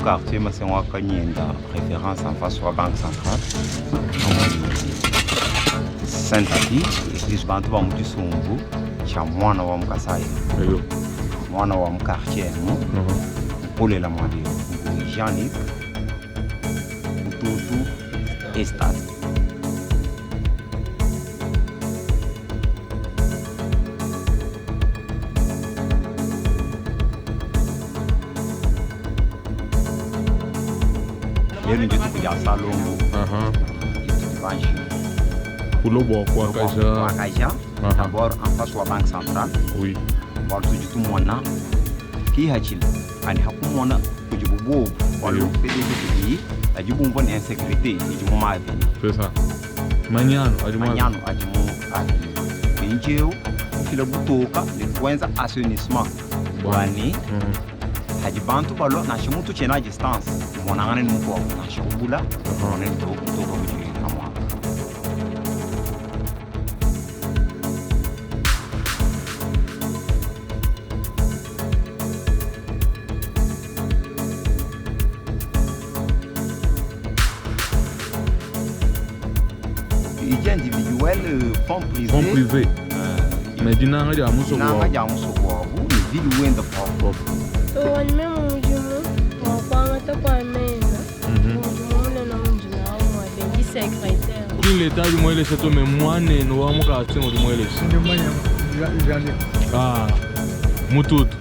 Quartier Masengo Kanyenda, référence en face wa Banque Centrale. Saint-Aki, église bantu ba mu tshisumbu tshia mwana wa mu Kasai, Eyo. mwana wa mu quartier mu mpolela mwadi Jean-Luc Tutu Estade. Lelo ndituku dia Salongo dimanche. Kulobo kwa Kaja. Wakaja d'abord en face wa Banque Centrale. Oui. Bualu tudi tumona kihachila ani hakumona kudi bubobu bualu Eyo. PDG kudi adi bumvua ne insécurité idi mu maavenir. C'est ça. Manyano, adi mwa- Manyano adi mu avenir. Mpindieu kufila butoka ne kuenza assainissement bwani hadi bantu balua nansha muntu tshiena distance umonangane ne mukuabu nansha kubula umone butoka budi pamuapa. Idi individuel, fonds privé. Fonds privé. Mais dinanga dia musoko Dinanga wa. dia musoko wabu ne ville wenda propre. Wanime mudimu wa kuangata kua mena mudimu munene undi nawu ngua bengi secretaire. Ki leta udi muelesha to me muanenu wa mu quartier udi muelesha. Ah, mututu.